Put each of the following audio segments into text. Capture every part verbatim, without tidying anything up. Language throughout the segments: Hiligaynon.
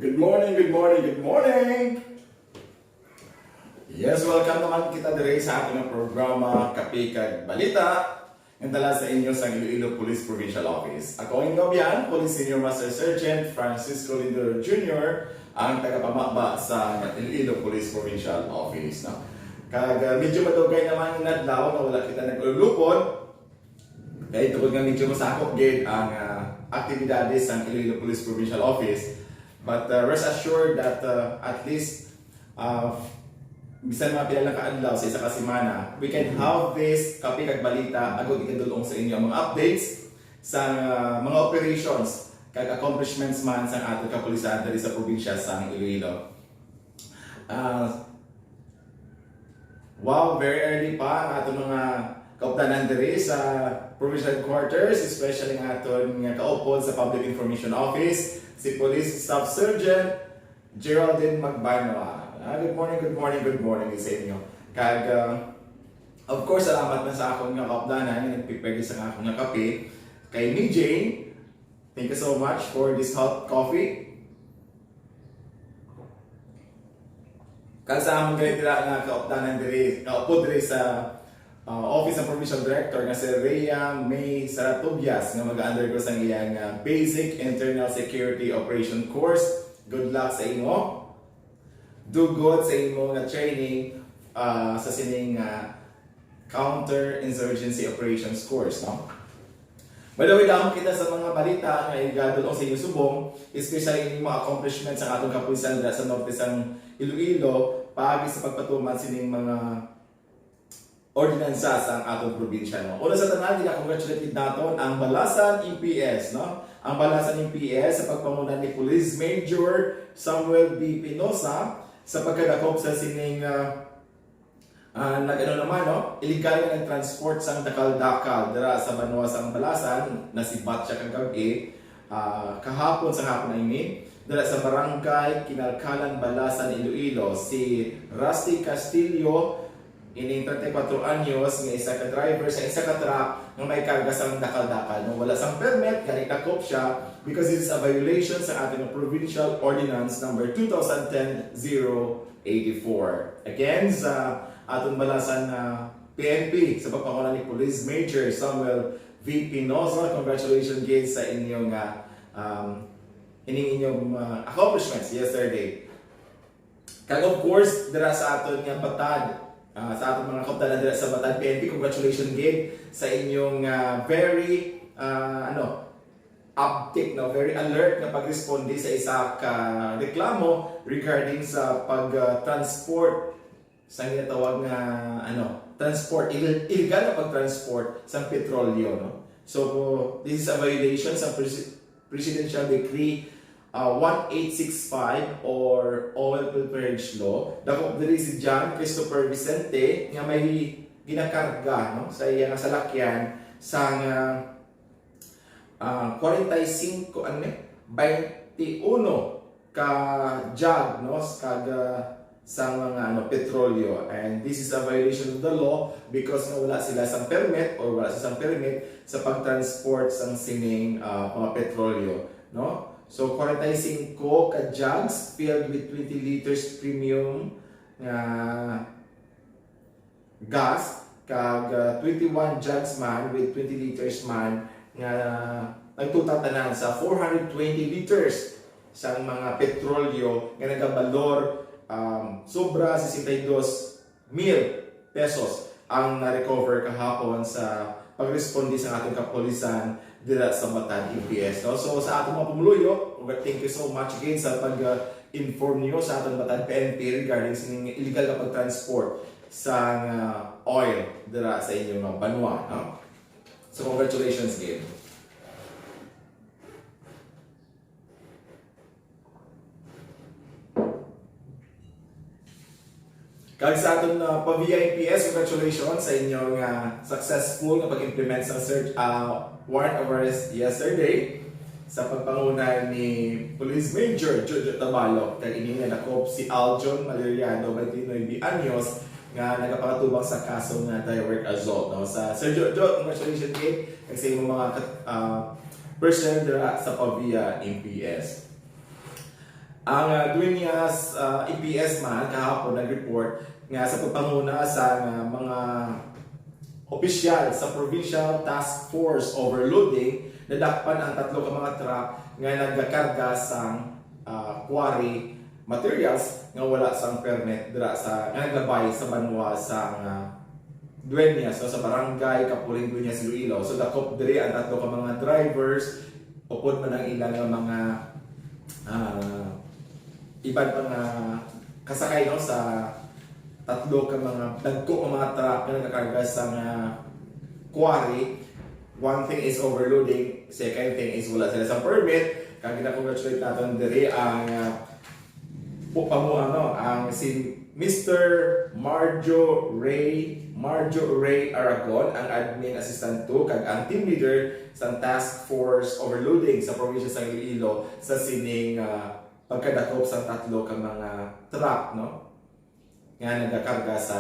Good morning, good morning, good morning! Yes, welcome naman kita diri sa aton nga programa, Kape kag Balita, nga dala sa inyo sa Iloilo Police Provincial Office. Ako ang inyong abyan, Police Senior Master Sergeant Francisco Lindor Junior, ang tagapamaba sa Iloilo Police Provincial Office, no? Kag, ah, medyo madugay naman ang adlaw nga wala kita nag-ulupod. Kay tungod nga medyo masakop gid ang, ah, aktibidades sang Iloilo Police Provincial Office. But, ah, rest assured that, ah, at least, ah, bisan mga pila lang ka adlaw sa isa ka semana, we can have this Kape kag Balita agud ikadul-ong sa inyo ang mga updates sa, ah, mga operations kag accomplishments man sang aton kapulisan diri sa probinsya sang Iloilo. Ah, wow, very early pa ang aton mga kaupdanan diri sa provincial headquarters, especially ang aton nga kaupod sa Public Information Office, si Police Staff Sergeant Geraldine Magbanwa. Ah, good morning, good morning, good morning sa inyo. Kag, ah, of course, salamat na sa akon nga kaupdanan nga nagpipwede sa akon nga kape, kay Mijay. Thank you so much for this hot coffee. Kag sa amon gani dira nga kaupdanan diri, kaupod diri sa, ah, Office ng Provincial Director nga si Rhea May Saratubias nga mag-undergo sang iyang, ah, Basic Internal Security Operation Course. Good luck sa imo. Do good sa imo nga training, ah, sa sining, ah, Counter-Insurgency Operations Course, no? By the way, damo kita sa mga balita nga igadul-ong sa inyo subong, especially ining mga accomplishments sa atong kapulisan dira sa norte sang Iloilo, paagi sa pagpatuman sining mga ordinansa sa atong probinsya, no? Una sa tanan, gina-congratulate gid naton ang Balasan M P S, no? Ang Balasan M P S sa pagpanguna ni Police Major Samuel B Pinosa sa pagkadakop sa sining, ah, Ah, nag-ano naman, no? Illegal nga nag-transport sang dakal-dakal dira sa banwa sang Balasan, nasibat siya kagab-i, ah, kahapon sa hapon, I mean, dira sa barangay Kinalkalan, Balasan, Iloilo, si Rusty Castillo, ining treinta y cuatro anyos, nga isa ka driver sa isa ka truck nga may karga sang dakal-dakal, no? Wala sang permit, gani dakop siya because this is a violation sa ating Provincial Ordinance number two thousand ten zero eighty-four. Again, sa aton Balasan nga P N P, sa pagpanguna ni Police Major Samuel V Pinosa, congratulations gid sa inyong, ah, um, ining inyong, ah, accomplishments yesterday. Kag of course, dira sa aton nga batad, ah, sa aton mga kaupdanan dira sa Batad P N P, congratulations gid sa inyong, ah, very, ah, ano, uptick, no? Very alert nga pagresponde sa isa ka reklamo regarding sa pag, ah, transport sa ginatawag nga, ano, transport, il-, illegal nga pag-transport sa petrolyo, no? So, this is a violation sa Presi-, Presidential Decree, ah, one eight six five or Oil Pilferage Law. Dakop diri si John Christopher Vicente nga may ginakarga, no, sa iya nga salakyan sang, ah, ah, forty-five, ano ni? Twenty-one ka jug, no, kag, ah, sang mga, ano, petrolyo. And this is a violation of the law because nga wala sila sang permit or wala sila sang permit sa pag-transport sang sining, ah, mga petrolyo, no? So, forty-five ka jugs filled with twenty liters premium nga gas, kag, ah, twenty-one jugs man with twenty liters man nga nagtotal tanan sa four hundred twenty liters sang mga petrolyo nga nagabalor, um, sobra sesenta y dos mil pesos ang na-recover kahapon sa pagresponde sa aton kapulisan dira sa Batad M P S, no? So, sa aton mga pumuluyo, thank you so much again sa pag, ah, inform niyo sa aton Batad P N P regarding sining illegal nga pag-transport sang, ah, oil dira sa inyong mga banwa, no? So, congratulations again. Kag sa aton, ah, Pavia M P S, congratulations sa inyong, ah, successful nga pag-implement sa search, ah, warrant of arrest yesterday sa pagpanguna ni Police Major Jojo Tabalok, kag ini nga dakop si Aljon Maleriano, twenty-nine anyos, nga nagapakatubang sa kaso nga direct assault, no? Sa Sir Jojo, congratulations gid kag sa imong mga kat-, ah, personnel dira sa Pavia M P S. Ang, ah, Dueñas, ah, M P S man kahapon nag-report nga sa pagpanguna sa, ah, mga opisyal sa Provincial Task Force Overloading, nadakpan ang tatlo ka mga truck nga nagakarga sang, ah, quarry materials nga wala sang permit dira sa, nga naglabay sa banwa sang, ah, Dueñas, no, sa barangay Capuling, Dueñas, Iloilo. So, dakop diri ang tatlo ka mga drivers, upod man ang ila nga mga, ah, iban pa nga kasakay, no, sa tatlo ka mga dagko nga mga truck nga nagakarga sa nga quarry. One thing is overloading, second thing is wala sila sa permit. Kag gina-congratulate naton diri ang, ah, po pamuha, no, ang si Mister Marjo Ray, Marjo Ray Aragon, ang admin assistant two, kag ang team leader sa task force overloading sa probinsya sa Iloilo sa sining, ah, pagkadakop sa tatlo ka mga truck, no, nga nagakarga sa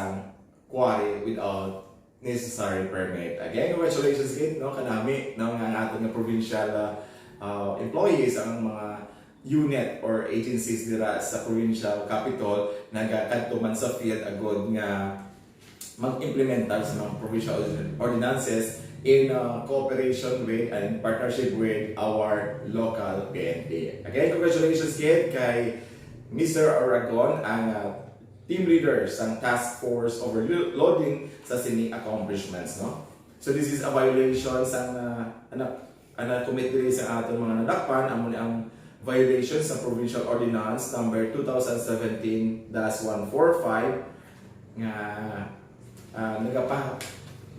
quarry without necessary permit. Again, congratulations gid, no, kanami, no, nga ang aton nga provincial, ah, ah, employees, ang mga unit or agencies dira sa provincial capital nagakadto man sa field agud nga mag-implementar sa mga provincial ordinances in, uh, cooperation with and partnership with our local P N P. Again, congratulations gid kay Mister Aragon, ang, uh, team leader sa task force overloading sa sini accomplishments, no? So this is a violation sa, uh, ano, ang na-commit diri sa aton mga nadakpan, amo ni ang violation sa Provincial Ordinance number two thousand seventeen dash one four five nga, ah, nagapa-,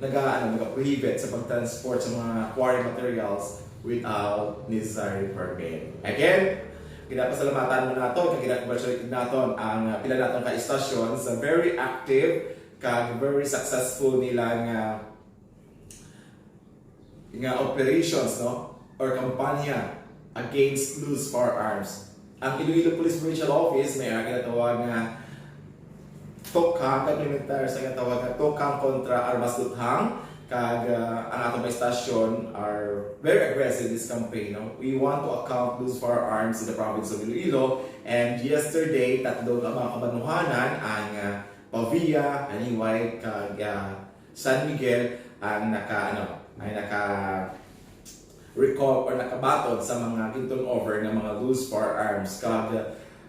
naga-, ano, nagaprohibit sa pagtransport sa mga quarry materials without necessary permit. Again, ginapasalamatan mo nato, kag gina-congratulate naton ang, ah, pila naton ka istasyon sa very active kag very successful nila nga nga operations, no, or kampanya against loose firearms. Ang Iloilo Police Provincial Office may ginatawag nga Tokang, implementar sa ginatawag nga Tokang kontra Armas Luthang, kag, uh, ang aton mga estasyon are very aggressive this campaign, no? We want to account loose firearms in the province of Iloilo, and yesterday, tatlo ka mga kabanuhanan ang, uh, Pavia, Haniway, kag, uh, San Miguel ang naka, ano, ay naka recall or nakabaton sa mga gin-turn over nga mga loose firearms. Kag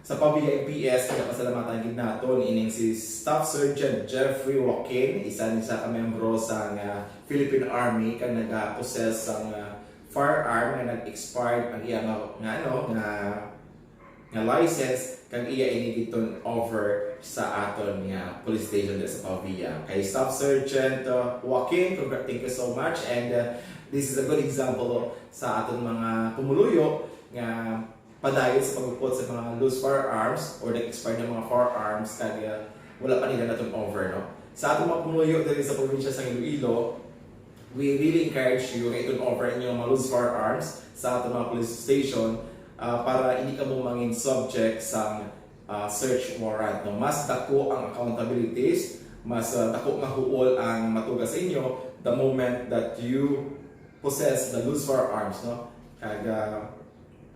sa Pavia M P S, ginapasalamatan gid naton ining si Staff Sergeant Jeffrey Joaquin, isa ni sa ka membro sa nga Philippine Army kag nagapossess sang, ah, firearm nga nag-expired ang iya nga, nga, ano, nga nga license, kag iya ini gin-turn over sa aton nga police station diri sa Pavia. Kay Staff Sergeant, uh, Joaquin, congrat-, thank you so much, and, uh, this is a good example sa aton mga pumuluyo nga padayon sa paghupot sa mga loose firearms or nag-expire na mga firearms kag, uh, wala pa nila na-turn over, no? Sa aton mga pumuluyo diri sa probinsya sa Iloilo, we really encourage you nga i-turn over inyong mga loose firearms sa aton mga police station, ah, para hindi kamo mangin subject sa, ah, search warrant, no? Mas dako ang accountabilities, mas, ah, dako nga huol ang matuga sa inyo the moment that you possess the loose firearms, no? Kag, ah,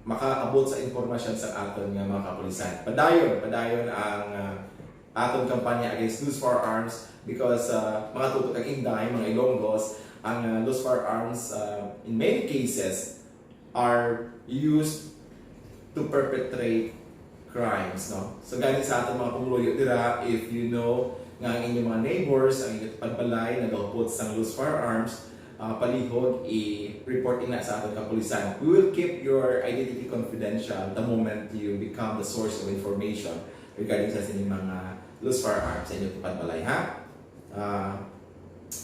makaabot sa impormasyon sa aton nga mga kapulisan. Padayon, padayon ang, ah, aton kampanya against loose firearms because, ah, mga tuto kag Inday, mga Ilonggos, ang, ah, loose firearms, ah, in many cases, are used to perpetrate crimes, no? So, gani sa aton mga pumuluyo dira, if you know nga ang inyong mga neighbors, ang inyong balay, nagahupot sang loose firearms, ah, palihog, i-report ina sa aton kapulisan. We will keep your identity confidential the moment you become the source of information regarding sa sining mga loose firearms sa inyong balay, ha? Ah,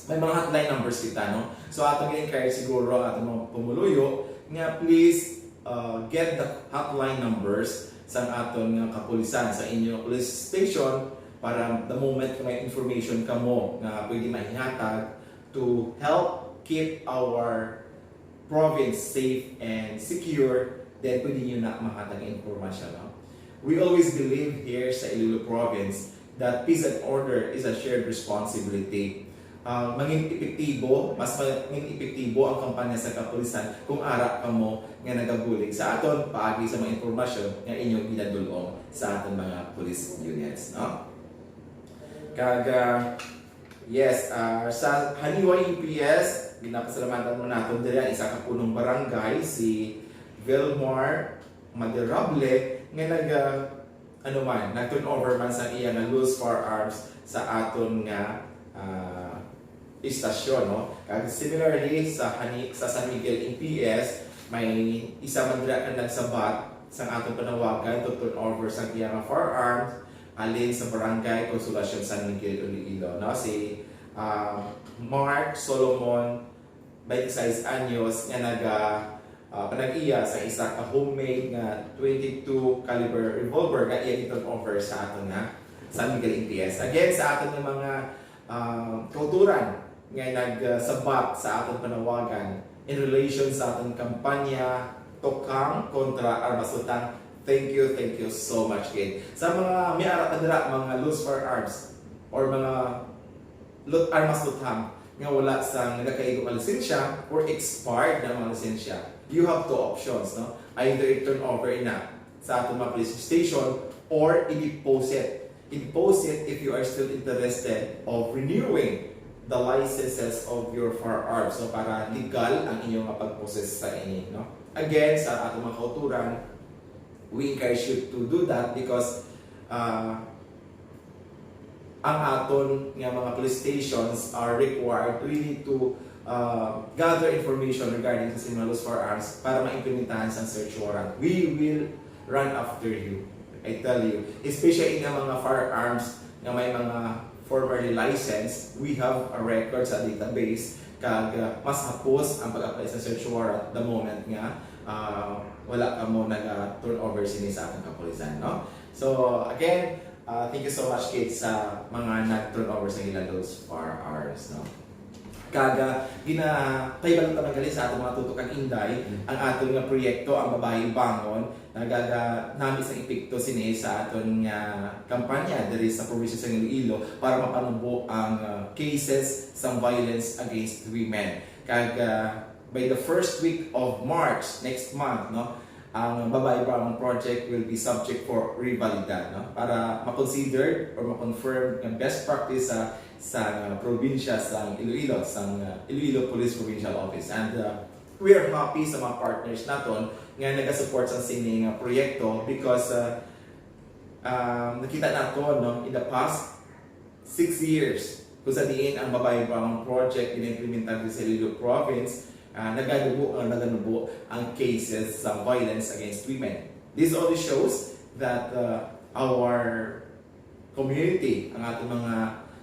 may mga hotline numbers kita, no? So, atong i-encourage siguro ang atong mga pumuluyo nga please, uh, get the hotline numbers sa aton nga kapulisan, sa inyo police station, para the moment nga may information kamo nga pwede mahihatag to help keep our province safe and secure, then pwede nyo na mahatag ang impormasyon, no? We always believe here sa Iloilo Province that peace and order is a shared responsibility. ah, mangin epektibo, mas mangin epektibo ang kampanya sa kapulisan kung ara kamo nga nagabulig sa aton paagi sa mga impormasyon nga inyong ginadul-ong sa aton mga police units, no? Kag, ah, yes, ah, sa Haniwa E P S, ginapasalamatan man naton diri ang isa ka punong barangay, si Vilmar Maderable, nga nag, ah, ano man, nag-turn over man sa iya nga loose firearms sa aton nga, ah, istasyon, no? Kag similarly, sa Hani-, sa San Miguel E P S, may isa man dira ka nagsabat sa aton panawagan to turn over sa iya nga firearms halin sa Barangay Consolacion, San Miguel, Iloilo, no? Si, ah, Mark Solomon, twenty-six anyos, nga naga, ah, panag-iya sa isa ka homemade nga twenty-two caliber revolver nga iya gi-turn over sa aton nga San Miguel E P S. Again, sa aton nga mga, ah, kauturan nga nagsabat sa aton panawagan in relation sa aton kampanya Tukang kontra Armas Lutang, thank you, thank you so much gid. Sa mga may ara pa dira, mga loose firearms or mga lut armas lutang nga wala sang nagakaigo nga lisensya or expired na mga lisensya, you have two options, no? Either i-turn over ina sa aton mga police station or i-deposit. I-deposit if you are still interested of renewing the licenses of your firearms. So, para legal ang inyong nga pag-possess sa ini, no? Again, sa aton mga kauturan, we encourage you to do that because, ah, ang aton nga mga police stations are required really to, uh, gather information regarding sa mga loose firearms para maimplementahan sang search warrant. We will run after you. I tell you, especially nga mga firearms nga may mga formerly licensed, we have a record sa database, kag, uh, mas hapos ang pag-apply sa search warrant the moment nga, uh, wala kamo nag-, uh, turn over sini sa atong kapulisan, no? So, again, uh, thank you so much, kids, sa mga nag-turn over sa ila loose firearms, no? Kag, uh, gina-, pahibalo ta man gali sa atong mga tuto kag inday, ang aton nga proyekto, ang Babayi Bangon, nagaga-, nami sang epekto sini sa aton nga kampanya diri sa probinsya sa Iloilo para mapanubo ang, uh, cases sang violence against women. Kag, uh, by the first week of March next month, no, ang Babayi Bangon Project will be subject for revalida, no, para ma-consider or ma-confirm nga best practice sa, sa, uh, probinsya sa Iloilo, sa, uh, Iloilo Police Provincial Office. And, uh, we are happy sa mga partners naton nga nagasupport sa sini nga proyekto because, uh, um, nakita naton, no, in the past six years kung sa diin ang Babayi Bangon Project gina-implementar sa Iloilo Province, ah, naganubo, ah, naganubo ang cases sa violence against women. This only shows that, uh, our community, ang ating mga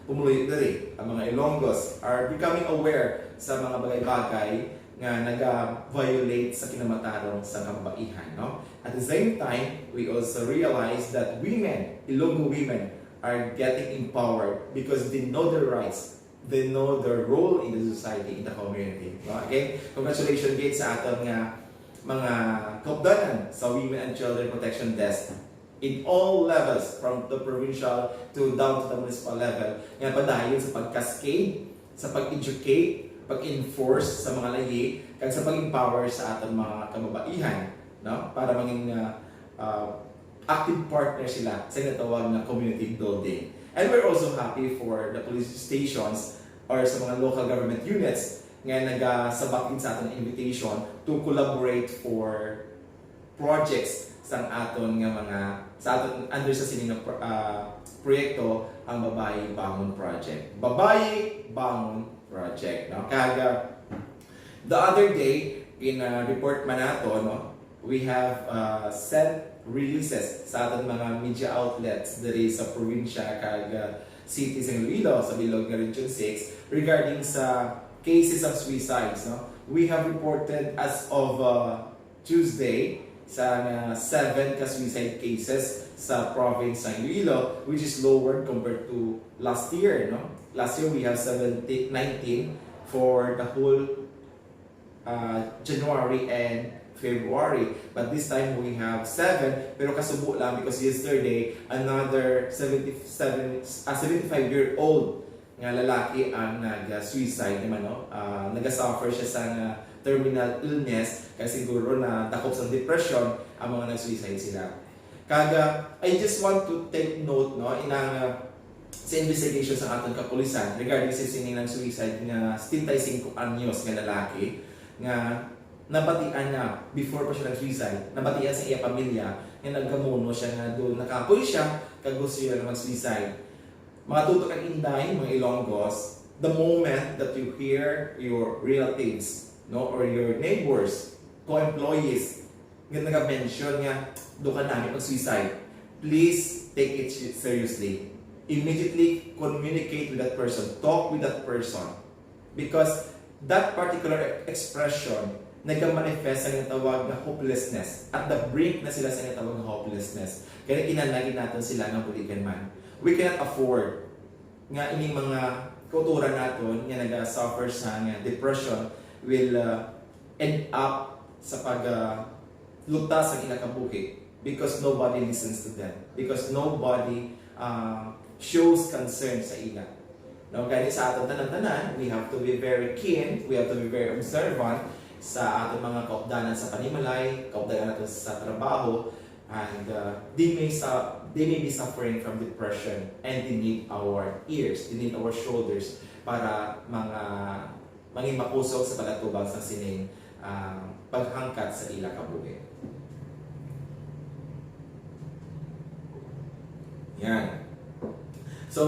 pumuluyo diri, ang mga Ilonggos, are becoming aware sa mga bagay-bagay nga naga-violate sa kinamatarong sa kababaihan, no? At the same time, we also realize that women, Ilonggo women, are getting empowered because they know their rights, they know their role in the society, in the community. No? Again, congratulations gid sa aton nga mga kaupdanan sa Women and Children Protection Desk in all levels, from the provincial to down to the municipal level, nga padayon sa pag-cascade, sa pag-educate, pag-enforce sa mga layi, kag sa pag-empower sa aton mga kababaihan, no? Para mangin, ah, ah, active partner sila sa ginatawag nga community building. And we're also happy for the police stations or sa mga local government units nga nagasabat gid sa aton invitation to collaborate for projects sang aton nga mga, sa aton, under sa sini nga pro-, ah, proyekto, ang Babayi Bangon Project. Babayi Bangon Project, no? Kag, ah, the other day, in, ah, report man nato, no? We have, uh, sent releases sa aton mga media outlets diri sa probinsya kag, uh, city sa Iloilo, sa bilog nga Region six, regarding sa cases of suicides, no? We have reported as of, uh, Tuesday sa nga seven ka suicide cases sa province ng Iloilo, which is lowered compared to last year, no? Last year, we have seventeen, nineteen for the whole uh, January and February. But this time we have seven, pero kasubo lang because yesterday, another seventy-seven, ah, seventy-five-year-old nga lalaki ang nag-suicide naman, no? Ah, nagasuffer siya sa nga terminal illness, kay siguro na dakop sa depression ang mga nag-suicide sila. Kag, ah, I just want to take note, no, inang, ah, sa investigation sa aton kapulisan regarding sa sining nag-suicide nga setenta y cinco anyos nga lalaki nga nabatian na before pa siya nag-suicide, nabatian sa iya pamilya nga nagkamuno siya nga do nakapoy siya kag gusto niya na mag-suicide. Mga tutok kag inday, mga Ilonggos, the moment that you hear your relatives, no, or your neighbors, co-employees, nga naga-mention nga do ka nami mag-suicide, please take it si- seriously. Immediately communicate with that person, talk with that person. Because that particular e- expression nagka-manifest sa ginatawag nga hopelessness. At the brink na sila sa ginatawag nga hopelessness. Kaya kinahanglan naton sila nga buligan man. We cannot afford nga ining mga kauturan naton nga naga-suffer sa nga depression will, uh, end up sa pag, uh, lutas ang ila kabuhi because nobody listens to them, because nobody, uh, shows concern sa ila. No, gani sa aton tanan-tanan, we have to be very keen, we have to be very observant sa aton mga kaupdanan sa panimalay, kaupdanan nato sa trabaho, and, uh, they may sa they may be suffering from depression, and they need our ears, they need our shoulders para mga mangin makusog sa pag-atubang sa sining, ah, paghangkat sa ila kabuhi. Yan. So,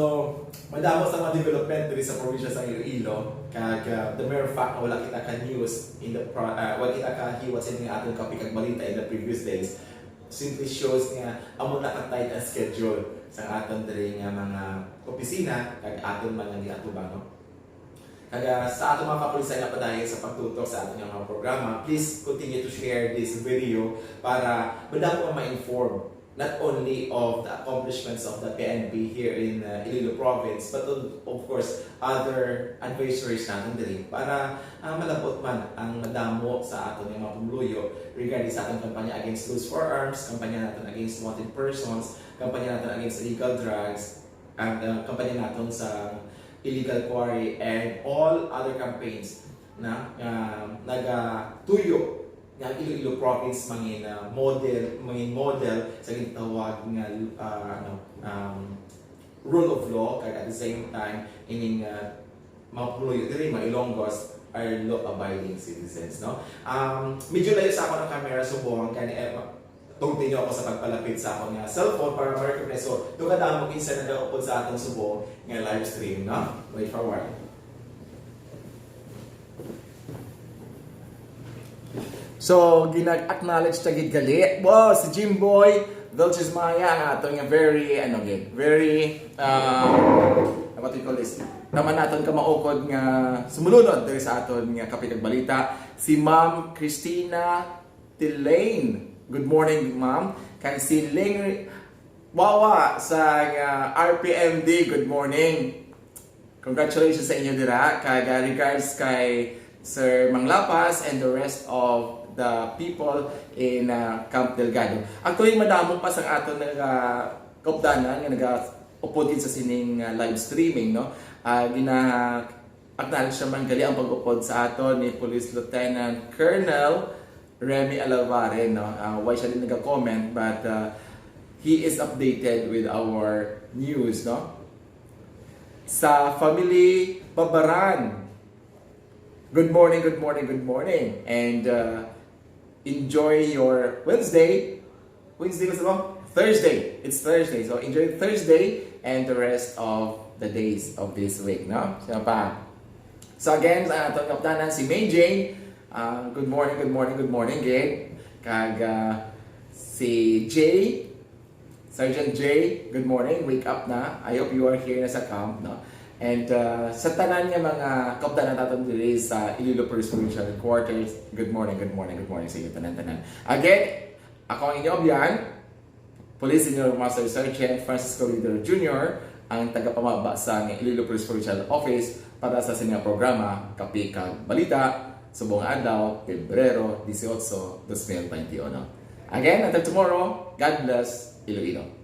madamo sa mga development diri sa probinsya sa Iloilo, kag, ah, the mere fact nga wala kita ka news in the pro- ah, wala kita ka hiwat sa mga aton kape kag balita in the previous days, simply shows nga amo na ka tight ang schedule sa aton diri nga mga opisina kag aton mga ginatubang, no? Kag, ah, sa aton mga kapulisan nga padayon sa pagtutok sa aton nga mga programa, please continue to share this video para madamo ang ma-inform not only of the accomplishments of the P N P here in, uh, Iloilo Province, but of, of course, other advisories natin diri para, ah, malabot man ang madamo sa aton nga mga pumuluyo regarding sa aton kampanya against loose firearms, kampanya natin against wanted persons, kampanya natin against illegal drugs, ang, uh, kampanya naton sa illegal quarry, and all other campaigns na, nga nagatuyo nga ang Iloilo Province mangin, uh, model, mangin model sa gintawag nga, uh, ano, um, rule of law, kag at the same time, ining, uh, mga pumuluyo diri, mga Ilonggos, are law-abiding citizens, no? Um, medyo layo sa ako ng camera subong, kani, eh, ma- tugti niyo ako sa pagpalapit sa akon nga cellphone para ma-recognize ko. Do kadamo kinsa nagaupod sa atong subong nga live stream, no? Wait for a while. So, ginag-acknowledge ta gid gali. Wow, si Jimboy Vilches Maya, ang aton nga very, ano gid, very, um, what we call this? Naman naton kamaukod nga sumulunod diri sa aton nga Kape kag Balita, si Ma'am Christina Tilain. Good morning, ma'am. Kag si Ling Wawa sa, uh, R P M D, good morning. Congratulations sa inyo dira. Kag, uh, regards kay Sir Manglapas and the rest of the people in, uh, Camp Delgado. Actually, madamo pa sa aton nga kaupdanan nga nagaupod gid sa sining, uh, live streaming, no? Uh, gina-, acknowledge naman gali ang pag-upod sa aton ni Police Lieutenant Colonel Remy Alavarin, no? Ah, why siya din nag-comment, but, ah, he is updated with our news, no? Sa family Pabaran, good morning, good morning, good morning. And, ah, enjoy your Wednesday. Wednesday ba sa mo? Thursday. It's Thursday. So, enjoy Thursday and the rest of the days of this week, no? Sino pa? So, again, sa aton kaupdanan, si May Jane. Ah, good morning, good morning, good morning, gid. Kag, ah, si Jay, Sergeant Jay, good morning. Wake up na. I hope you are here na sa camp, no? And, ah, sa tanan nga mga kaupdanan naton diri sa Iloilo Police Provincial Headquarters, good morning, good morning, good morning sa inyo tanan-tanan. Again, ako ang inyo abyan, Police Senior Master Sergeant Francisco Leader Junior, ang tagapamaba sa Iloilo Police Provincial Office para sa sining programa, Kape kag Balita, subong adlaw, Pebrero dieciocho, dos mil veintiuno. Again, until tomorrow, God bless Iloilo.